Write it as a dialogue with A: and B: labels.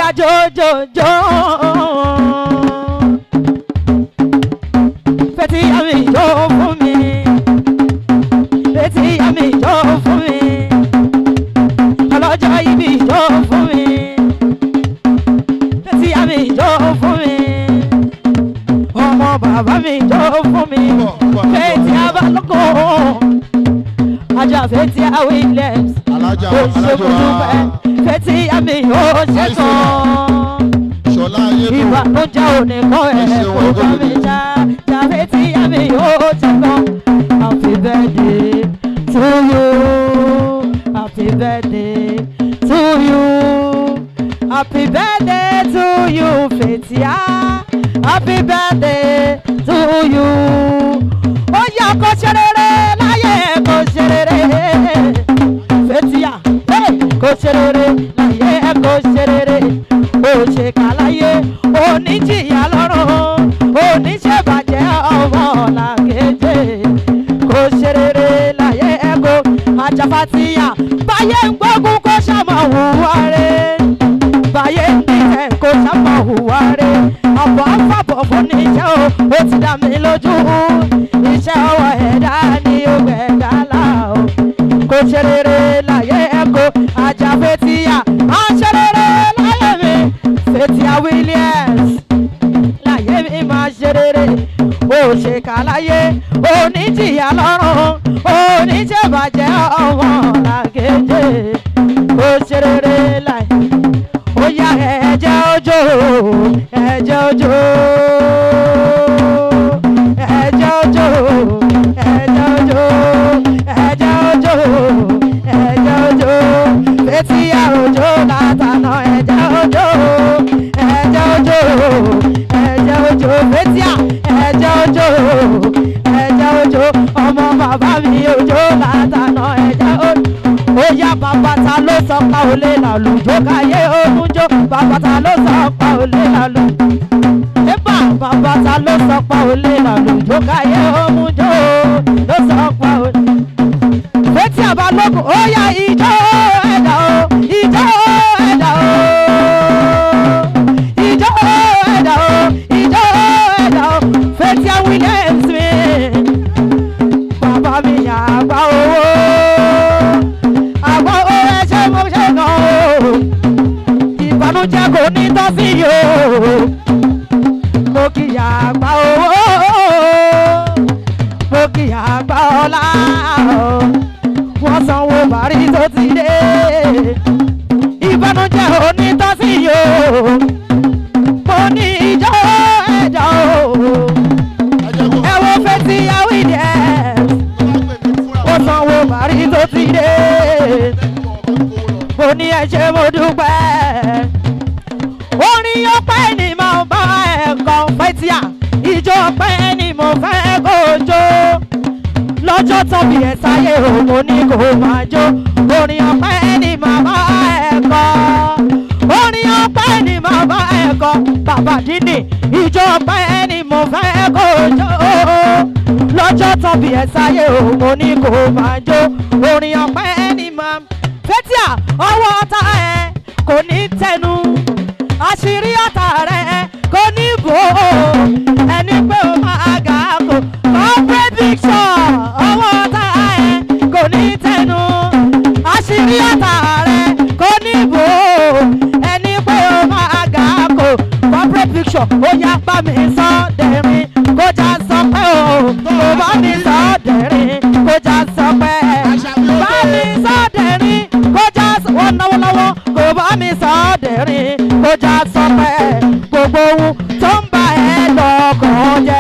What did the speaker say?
A: yá jójójó. Fẹ́tíyà mi jó fún mi. Fẹ́tíyà mi jó fún mi. Ọlọ́jọ́ ìbí jó fún mi. Fẹ́tíyà mi jó fún mi. Ọmọ bàbá mi jó fún mi. Fẹ́tíyà Balógun. Ajá Fẹ́tíyà Williams.
B: Alájà
A: Ó ṣe
B: alájà
A: mo dúpẹ́. Fẹ́tíyà mi ó ṣe tán.
B: Ṣọlá Ayédùn.
A: Ìbànújẹ́ òní kọ́ ẹ̀ kó bá mi já jáde tí àmì yóò ti kọ́. Happy birthday to you, happy birthday to you, happy birthday to you, Fathia, happy birthday to you. Ó yá, kó ṣe rere láyé, kó ṣe rere. Fathia, hey, kó ṣe rere láyé, kó ṣe rere. Ó ṣe kàláyé, oníjìyà lọ́rùn, oníṣẹ́bàjẹ́ ọmọ làkejì. Kó ṣe rere láyé, kó ajáfatíyà. Báyé ń gbógun, kó ṣàmọ̀ hùwà rẹ̀. Báyé ń dìtẹ̀, kó ṣàmọ̀ hùwà rẹ̀. Àbọ̀ àfàbọ̀ fún níṣẹ́ o, ó ti dá mi lójú. Iṣẹ́ ọwọ́ ẹ̀dá ni ó gbẹ̀dá là o. Kó ṣe rere láyé, kó ajá Fathia. Má ṣe rere láyé mi, Fathia Williams, láyé mi, máa ṣe rere. Ó ṣe kà láyé, oníjìyà lọ́rùn, oníṣẹ́bàjẹ́ ọmọ làkejì. Ó ṣe rere láyé. Ó yá, ẹ̀jẹ̀ ojú, ẹ̀jẹ̀ ojú, ẹ̀jẹ̀ ojú, ẹ̀jẹ̀ ojú, ẹ̀jẹ̀ ojú, ẹ̀jẹ̀ ojú. Fathia òjò látànà. Ẹ̀jẹ̀ ojú, ẹ̀jẹ̀ ojú, ẹ̀jẹ̀ ojú. Fathia, ẹ̀jẹ̀ ojú, ẹ̀jẹ̀ ojú. Ọmọ bàbá mi òjò látànà. Ẹ̀jẹ̀ ojú. Ó yá, bàbá ta ló sọ pa olè làlùjọ káyé ogunjó? Bàbá ta ló sọ pa olè làlù? Ébà, bàbá ta ló sọ pa olè làlùjọ káyé ogunjó? Ló sọ pa olè. Fathia Balógun, ó yá, ìjó ẹ̀dá o, ìjó ẹ̀dá o, ìjó ẹ̀dá o, ìjó ẹ̀dá o. Fathia Williams mi, bàbá mi àgbà owó, àgbà owó. Ẹ ṣe, mo ṣe gan o. Ìbànújẹ́ kò ní tọ́ sí yìí o. Mo kì í àgbà owó, mo kì í àgbà ọlá o. Wọ́n sanwó bàrí tó ti dé. Ìbànújẹ́ ò ní tọ́ sí yìí o. Mo ní ìjọ ẹ̀dá o. Ẹ wo Fathia Williams, ó sanwó bàrí tó ti dé. Mo ní ẹ ṣé, mo dúpẹ́. Orin ọpẹ́ ni mo bá ẹ kọ, Fathia. Ìjọ ọpẹ́ ni mo fẹ́ kó jó. Lọ́jọ́ tán bí ẹ sáyé o, mo ní kó máa jó. Orin ọpẹ́ ni mo bá ẹ kọ, orin ọpẹ́ ni mo bá ẹ kọ. Bàbá dídì, ìjọ ọpẹ́ ni mo fẹ́ kó jó. Lọ́jọ́ tán bí ẹ sáyé o, mo ní kó máa jó. Orin ọpẹ́ ni mo. Fathia, ọwọ́ ọ̀tá ẹ kò ní tẹnu, àṣírí ọ̀tá rẹ kò ní bò ó. Ẹni pé ó máa gà á kò corporate picture. Ọwọ́ ọ̀tá ẹ kò ní tẹnu, àṣírí ọ̀tá rẹ kò ní bò ó. Ẹni pé ó máa gà á kò corporate picture. Ó yá, bá mi sọ dẹ̀rín kó já sọ pé o. Kò bá mi sọ dẹ̀rín kó já sọ pé. Bá mi sọ dẹ̀rín kó já sọ. Wọ́n náwó lọ́wọ́. Kò bá mi sọ dẹ̀rín kó já sọ pé. Gbogbo ohun tó ń bá ẹ lọ́kàn jẹ́.